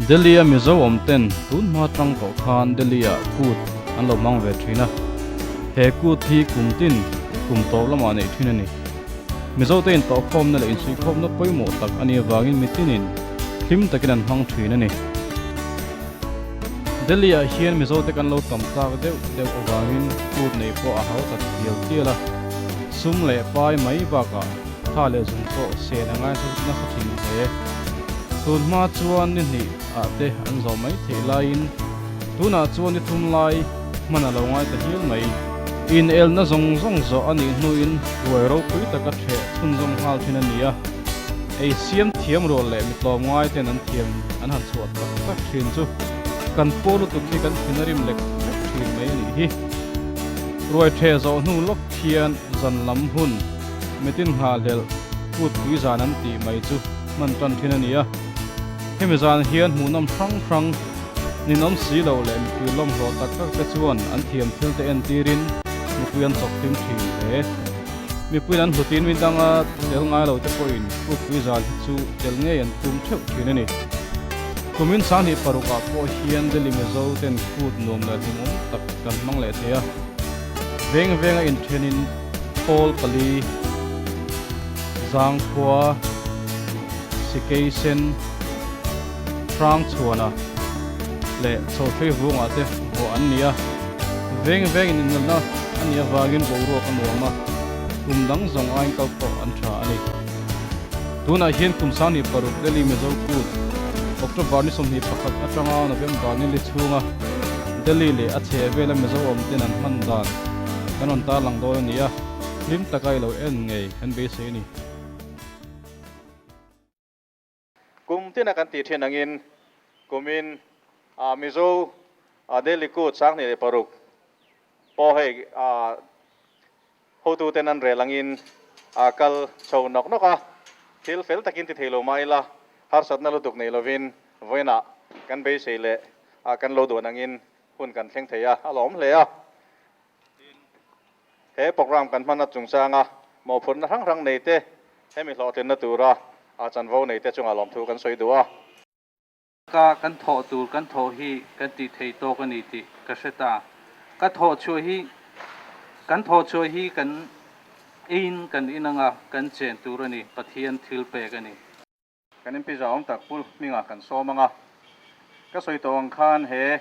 Delhi a Mizo awm ten tun hma tang tawh khan Delhi ah kut an lo hmang ve thin a. He kut hi kum tin kum tawp lamah neih thin a ni. Mizo te intawhkhawmna leh insuihkhawmna pawimawh tak a nih avangin mitinin hlim takin an hmang thin a ni. Delhi ah hian Mizo te kan lo tam tak deuh deuh avangin kut neih pawh a hau tak tial tial a. Sum leh pai mai bakah tha leh zung pawh sen a ngai nasa thin hle. Tun hma chuan ni hnih ah te an zawh mai theih laiin tunah chuan ni thum lai hman a lo ngai ta hial mai. Inelna zawng zawng zawh a nih hnuin ruai ropui taka ṭheh chhunzawm nghal thin a ni a, ei siam thiam rual leh mi tlawmngai ten an thiam an han chhuah tak tak thin chu kan paw lutuk hi kan thin a rim lek lek thin mai a nih hi. Ruai ṭheh zawh hnu lawk khian zan lam hun mitin nghahhlelh kut pui zan an tih mai chu hman tan thin a ni a. Hemi zan hian hmuhnawm hrang hrang ninawm si loh leh mipui lawmhlawh tak tak te chuan an thiam thil te entirin mipui an chawk hlim thin hle. Mipuiin an hlutin mi danga tel ngai lo te pawhin kut pui zan hi chu tel ngei an tum theuh thin a ni. Kumin 2006 ah pawh hian Delhi Mizo ten kut nuam leh hlimawm tak kan hmang leh thei a. Veng venga inthenin pawl pali, Zangkhua, Sikeisen, Hrangchhuana leh Chhothei vungah te vuah an ni a. Veng vengin inelna a nih avangin boruak a nuam a, kum dang zawng aiin kal pawh an tha a ni. Tunah hian kum 26 Delhi Mizo Kut, October ni 21 atanga November ni li chhunga Delhi leh a chheh vela Mizo awmten an hman dan kan rawn tarlang dawn a ni a, hlim taka i lo en ngei kan beisei a ni. Kum tina kan tih thin angin kumin Mizo Delhi Kut 26 pawh hei Hotuten an rel angin a kal chho nawk nawk a, thil fel takin ti thei lo mah ila harsatna lutuk nei lovin vawiinah kan beisei leh kan lo duan angin hun kan thleng thei a, a lawm hle a. He program kan hmanna chungchanga mawhphurhna hrang hrang nei te, hemi hlawhtlinna tura chanvo nei te chungah lawmthu kan sawi duh a. Ka kan thawh tur kan thawh hi kan tih thei tawk a ni tih ka hre ta. Ka thawh chhuah hi kan thawh chhuah hi kan eiin kan in anga kan chen tur a ni, Pathian thil pek a ni. Kan MP zahawm tak Pu Hminga kan sawm anga ka sawi tawh ang khan he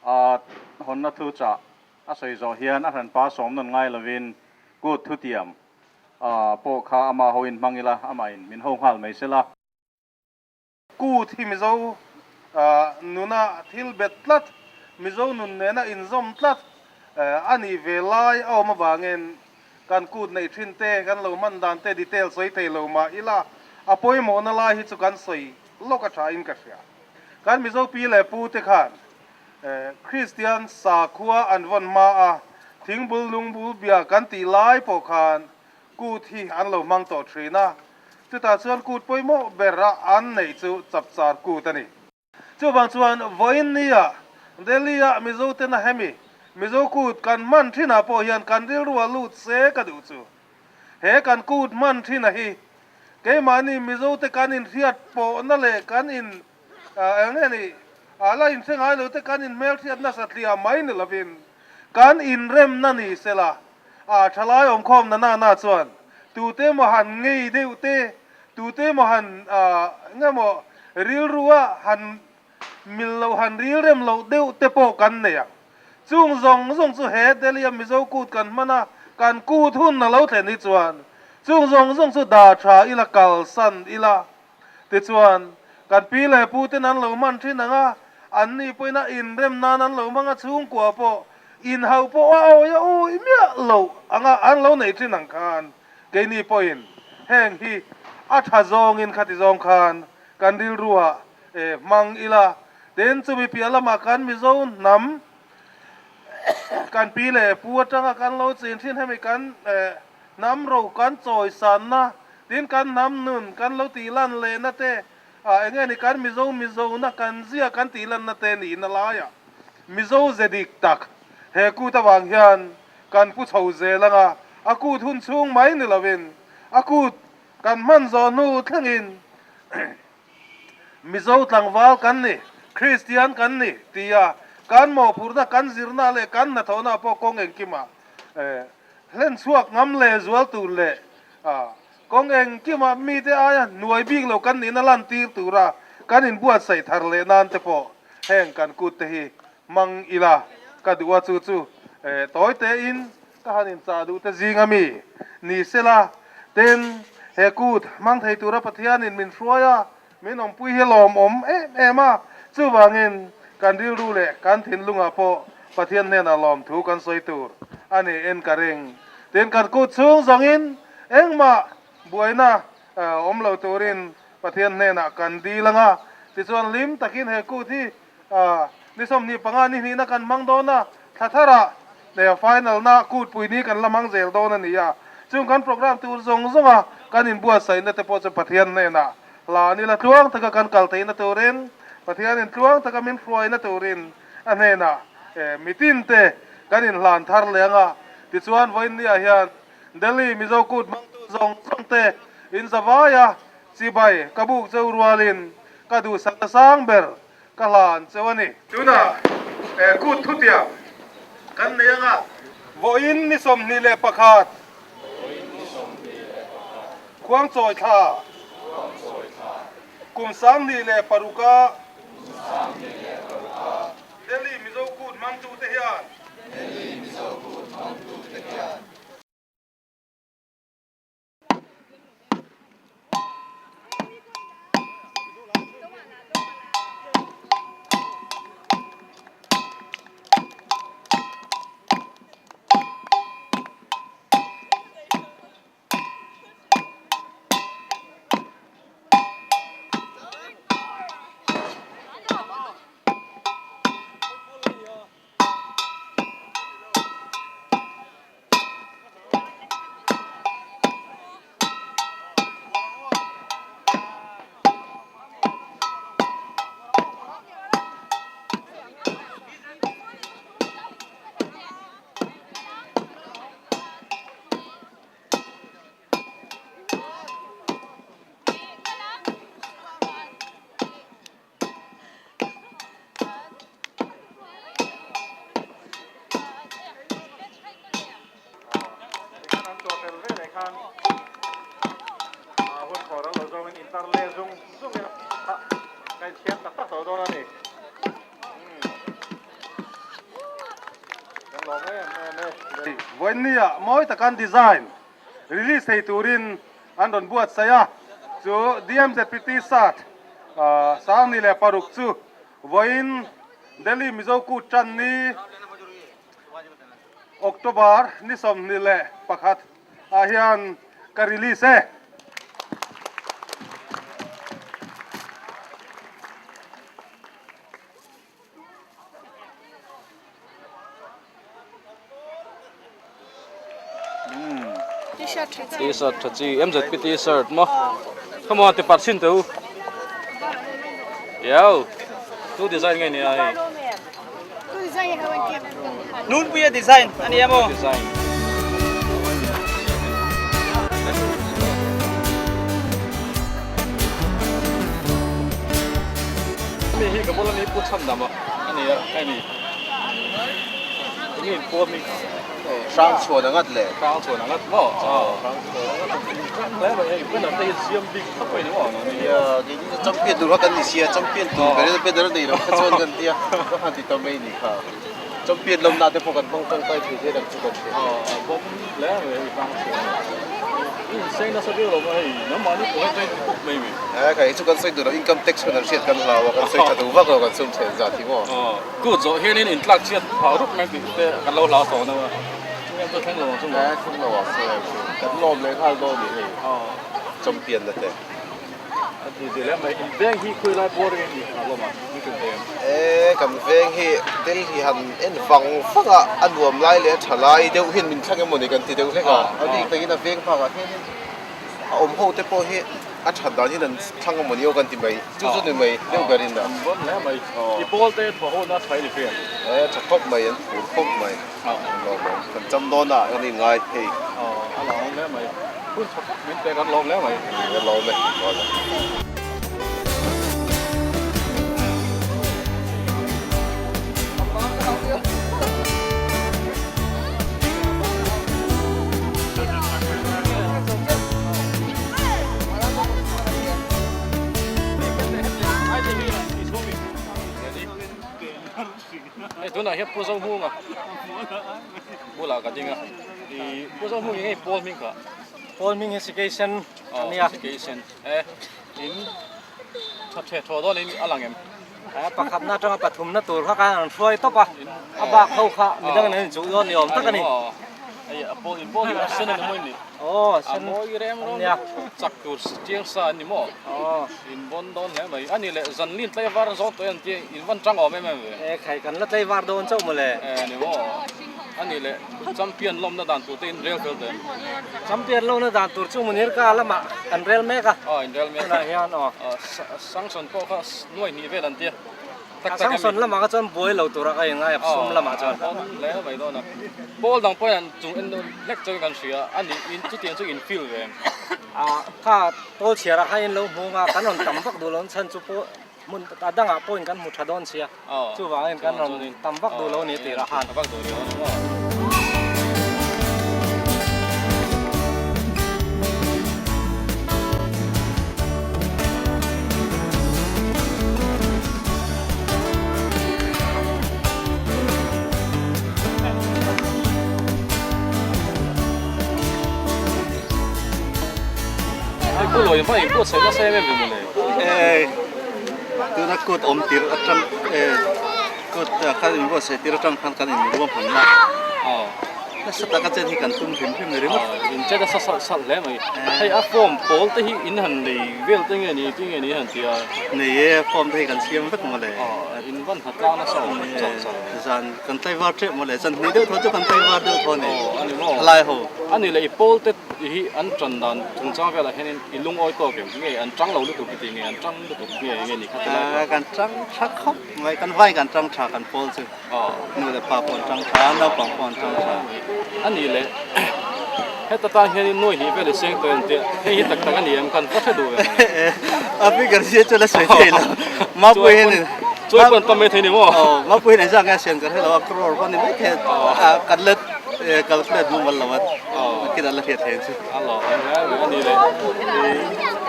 hawnna thu chah a sawi zawh hian a hranpa sawm nawn ngai lovin kut thutiam pawh kha amah hoin hmang ila amahin min ho nghal mai sela. Kut hi Mizo nuna thil bet tlat, Mizo nun nena inzawm tlat a nih ve lai a awm avangin kan kut neih thin te, kan lo hman dan te detail sawi thei lo mah ila a pawimawhna lai hi chu kan sawi lawk a tha in ka hria. Kan Mizo pi leh pu te khan Kristian sakhua an vawn hma a, thingbul lungbul bia kan tih lai pawh khan Kut hi an lo hmang tawh thin a, chutah chuan kut pawimawh ber a an neih chu Chapchar Kut a ni. Chuvang chuan vawiin nia Delhi-ah Mizo tena hemi Mizo Kut kan hman thinah pawh hian kan rilru a lut se ka duh chu. He kan kut hman thina hi keimahni Mizo te kan inhriat pawhna leh kan in eng nge ni la inhre ngai lo te kan inhmelhriat nasa tliah mai ni lovin kan inremna ni sela A thalai awmkhawm na na na chuan tute emaw han ngei deuh te, tute emaw han eng emaw rilrua han mil loh han rilrem loh deuh te pawh kan nei ang. Chung zawng zawng chu he Delhi-a Mizo kut kan hman a, kan kut hun a lo thlen hi chuan chung zawng zawng chu dah tha ila, kalsan ila. Tichuan, kan pi leh pu ten an lo hman thin ang a, an ni pawhin a inrem nan an lo hmang a, chhungkua pawh inhauh pawh a awi a awi miah lo ang a, an lo nei thin ang khan keini pawhin heng hi a tha zawngin khati zawng khan kan rilruah hmang ila, tin chumi piah lamah kan Mizo hnam kan pi leh pu atanga kan lo chin thin hemi kan Hnam ro kan chawisanna, tin kan hnam nun kan lo tihlan lehna te, ah eng nge ni kan Mizo Mizona kan zia kan tihlanna te nihna laiah Mizo ze dik tak he kut avang hian kan pu chho zel anga a kut hun chhung mai ni lovin a kut kan hman zawh hnu thlengin Mizo tlangval kan ni. Kristian kan ni tia kan mawhphurhna, kan zirna leh kan hnathawhna pawh kawng engkimah hlen chhuak ngam leh zual tur leh kawng engkimah mite aia hnuai bik lo kan nihna lantir tura kan inbuatsaih thar leh nan te pawh heng kan kut te hi hmang ila ka duh a, chu chu tawi tein Ka han inchah duh te zing ami ni sela, tin, he kut hmang thei tura Pathianin min hruai a, min awmpui hi lawmawm em em a, chuvangin kan rilru leh kan thinlungah pawh Pathian hnenah lawmthu kan sawi tur a niin ka ring. Tin, kan kut chhung zawngin engmah buaina awm lo turin Pathian hnenah kan dil anga, tichuan hlim takin he kut hi Ni 25 ni hnihna kan hmang dawn a, thla tharah leh final na kutpui ni kan la hmang zel dawn a ni a. Chung kan program tur zawng zawnga kan inbuatsaihna te pawh chu Pathian hnenah hla ni la tluang taka kan kal theihna turin, Pathianin tluang taka min hruaina turin a hnenah mitin te kan inhlan thar leh anga. Tichuan vawiinniah hian Delhi Mizo kut hmangtu zawng zawng te inzavaia Chibai ka buk cheu rualin ka duhsakna sang ber ka hlan cheu a ni. Tunah kut thutiang kan nei anga. Vawiin ni 21 Khuangchawi thla kum 2006 a Delhi Mizo kut hmangtute hian Tikhan an tuah fel ve leh khan hun khawr a lo zawngin intar leh zung zungin a ka inchhiar tak tak tawh dawn a ni. Kan lawm em em e. Vawiinnia mawi takan design release thei turin an rawn buatsaih a, chu DMZP T-shirt 2006 chu vawiin Delhi Mizo Kut tan ni October ni 21 ah hian ka release e. T-shirt tha chi MZP T-shirt maw come on ti parh chhin teh u yo tu design nge ni a hei Nunpuia design a ni emaw design Mi hi ka bula mi pu chhan dam a a ni a hei ni enge in pawn mi hrang chhuan angat le hrang chhuan angat maw hrang chhuan angat hrang hle mai hei banner te hi siam bik khawp mai ni maw nia kei ni champion tur kha kan ni sia champion tur kan nia banner a nei lo kha chuan kan tia ka han ti ta mai ni kha champion lawmna te pawh kan hmang tangkai thei zel ang chu kan hria a bawm hle mai hei hrang chhuan Insei nasa viau lo maw hei nangmahni pawh hian chuan khawp mai mi. He kha hi chu kan sawi duh lo income tax hun an hriat kan hlau a kan sawi tha duh vak lo kan sum chhen zat hi maw. Kut zawh hianin intlak chhiat phah rup mai tih te kan lo hlau tawh deuh a chungem chu thleng lo ang chu maw. He thleng lo ang chu em chu kan lawm leh nghal dawn nih hei champion na te. A ti zel em mai in veng hi khawi lai bawr nge ni a lawm a min hrilh thei em. E kan veng hi Delhi han en vang vang a a nuam lai leh a tha lai deuh hian min thlang emaw ni kan ti deuh hlek a a bik takin a veng phakah hianin a awm ho te pawh hi a that dan hian an thlang emaw ni aw kan ti mai chu chu ni mai deuh berin a. An rawn hle mai i pawl te thaw ho na tha i ni hriat. E tha khawp mai an phur khawp mai lawm awm kan cham dawn a kan inngai hei. A lawm hle mai. Hun tha tak min pek an lawm hle mai. Ka lawm e, lawm e. Hei tunah hian Pu Zohmunga bulah ka ding a, ih Pu Zohmunga hi hei pawl hming kha. Pawl hming hi Sikei Sen a nia. Sikei Sen e in tha the thaw dawn in a lang em? Pakhatna atanga pathumna tur kha khan an hruai tawp a, a bak ho kha midang in an inchuh dawn ni awm tak a ni. Hei a pawl in pawl hi a sen a ni maw in nih? Aw a sen a mawi rem a nia. Chak tur chiang sa an ni maw? Aw. In bawn dawn hle mai. A nih leh zan lin tlaivar zawng tawh em tia in van tang awm em em ve? E khai kan la tlaivar dawn chauh mawle. E ni maw? A nih leh champion lawmna dan tur te in rel fel tawh em? Champion lawmna dan tur chu Munirka lamah kan rel mek a. Aw in rel mek a. Tunah hian aw. Sanction pawh kha nuai hnih vel an tia. Tak tak A sanction lamah kha chuan buai lo tura ka ingai a sum lamah chuan. Aw hle mai dawn a. Pawl dang pawhin an chung en hlek chu kan hria a ni in chutiang chu in feel ve em? A kha pawl chhiarah khan in lo hmu nga kan rawn tam vak duh lo chhan chu pawh hmun a dangah pawhin kan hmu tha dawn sia chuvangin kan rawn tam vak duh lo a ni tirah khan. Vak duh lo a ni maw? Hei pu Lawi hma in buatsaih nasa em em ve mawle. Hei tuna kut awm tir atang kut khan in buatsaih tir atang khan kan in ruahman na nasa taka chen hi kan tum hrim hrim ni ringawt. In chet nasa salh salh hle mai. Hei a form pawl te hi in han nei vel te nge ni ti nge ni han ti a. Nei e form te hi kan siam vek mawle. In van ha tlang nasa awm salh salh. Zan kan tlaivar tep mawle zan hnih deuh thaw chu kan tlaivar deuh thaw a ni. Aw a ni maw. Thalai ho. A ni leh i pawl te hi an tan dan chungchang velah hianin i lungawi tawk em? Nge an tang lo lutuk i ti nge an tang lutuk nge nge ni kha ti lai kha. Kan tang tha khawp mai kan vai kan tang tha kan pawl chu. Nu leh pa pawh an tang tha naupang pawh an tang tha. A ni leh heta tan hianin nuai hnih vel i seng tawh em tih hei hi tak tak a ni em kan va hre duh ve. A figure hi chu la sawi thei lo. Mapui hianin Chuai pawh an pam mai thei ni maw? Aw Mapui hian engzah nge a siam ka hre lo a crore pawh a ni mai thei a kan la calculate mumal lo a nakin an la hriat thei ang chu. A lo awm hle mai a ni le.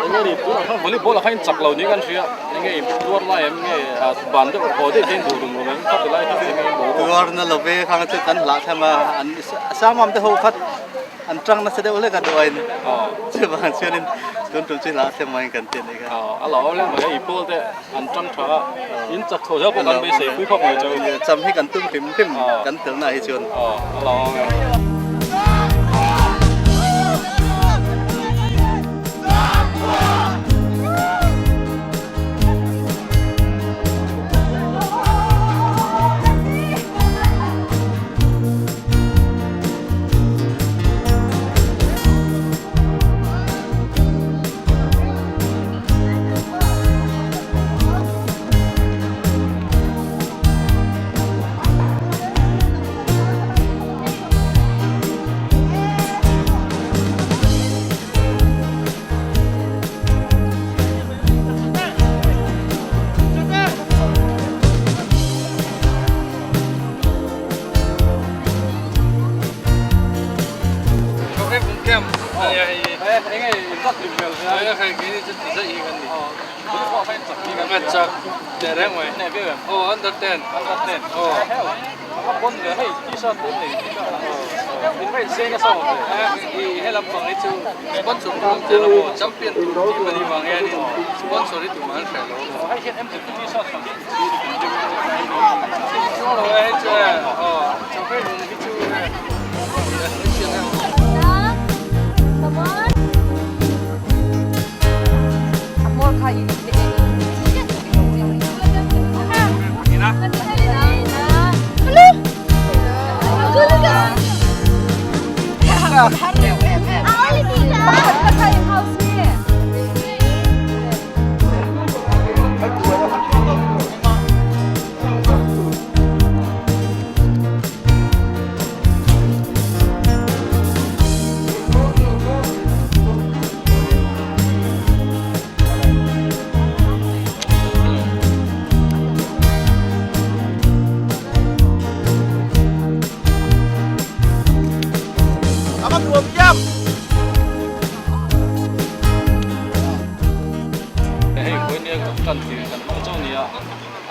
Eng nge ni tunah khan volleyball ah khan in chak lo niin kan hria eng nge in tuar lai em nge ban deuh haw daih te in duh rum rum em kha ti lai kha eng nge in boruak. Tuar na lo ve khang chu kan hlah thlem a an samam te ho khat an tang nasa deuh hlek a duh a in chuvang chuanin tun tum chu hlah thlem mai kan ti a nih kha. A lo awm hle mai a i pawl te an tang tha a in chak tho zel pawh kan beisei pui khawp mai chu. Cham hi kan tum hrim hrim kan telna hi chuan. A lo awm e.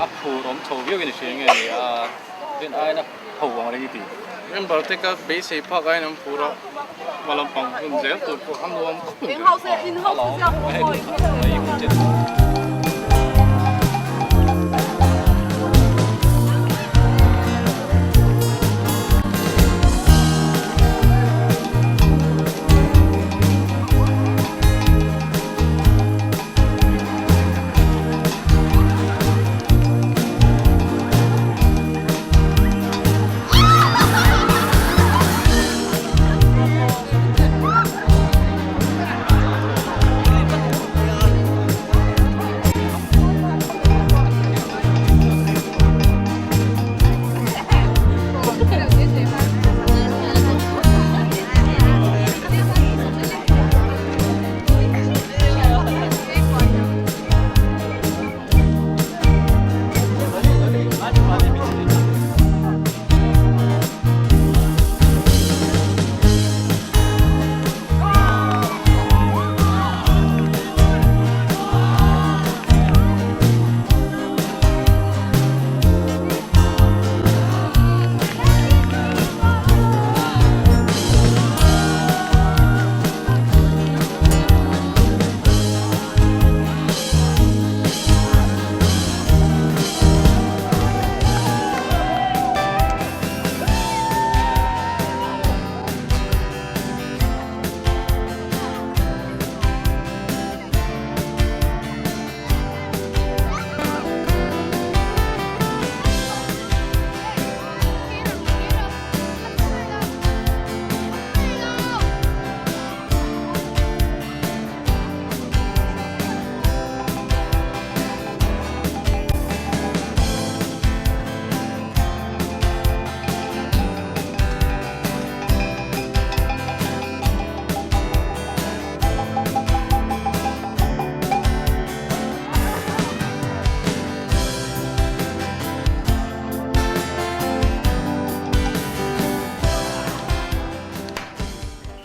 A phur awm chho viau in i hria nge ni a rin aiin a ho ang reng i ti. Member te ka beisei phak aiin an phur a, hma lampang hun zel tur pawh a nuam khawp in ka hria. A lawm hei mai hun che chu.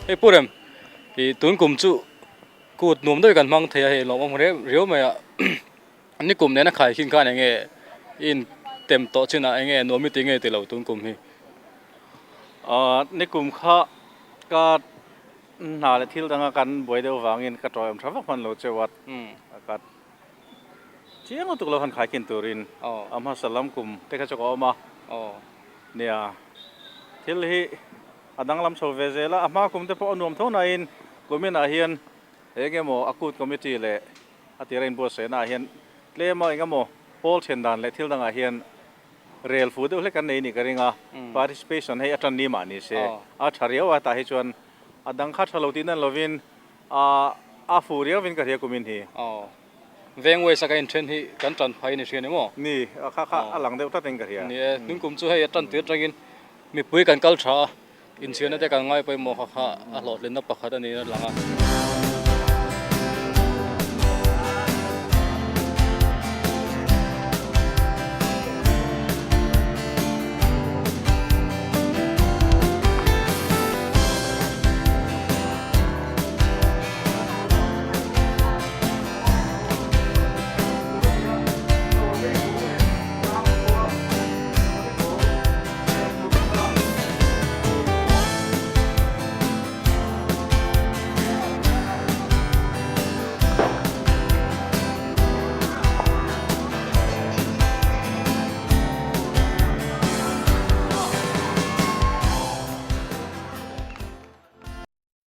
Hei Pu Rem, ih tun kum chu kut nuam deuh kan hmang thei a hei lawmawm riau riau mai a ni kum nena khai khin khan eng nge i in tem tawh chin ah eng nge nuam i ti nge ti lo tun kum hi. Ahh ni kum kha ka hna leh thil danga kan buai deuh vangin ka tawih awm tha vak hman lo cheu a ka Chiang lutuk lo han khaikhin turin a hmasa lam kum te kha chu ka awm a, nia thil hi a danglam chho ve zel a, a hma kum te pawh a nuam tho nain kumin ah hian eng emaw a kut committee leh a tira inbuatsaihna ah hian tlem a eng emaw pawl then dan leh thil dangah hian rel fu deuh hlek an nei nih ka ring a, participation hei a tan ni mah ni se a tha riau a, tah hi chuan a dang kha tha lo tih nan lovin a a fu riau in ka hria kumin hi. Aw. Veng waste a ka inthen hi kan tan phai ni hria ni maw? Ni, a kha kha a lang deuh tlat in ka hria. Ni e, tun kum chu hei a tan tir atangin mipui kan kal tha a, inchhiarna te kan ngai pawimawh kha kha a hlawhtlinna pakhat a niin a lang a.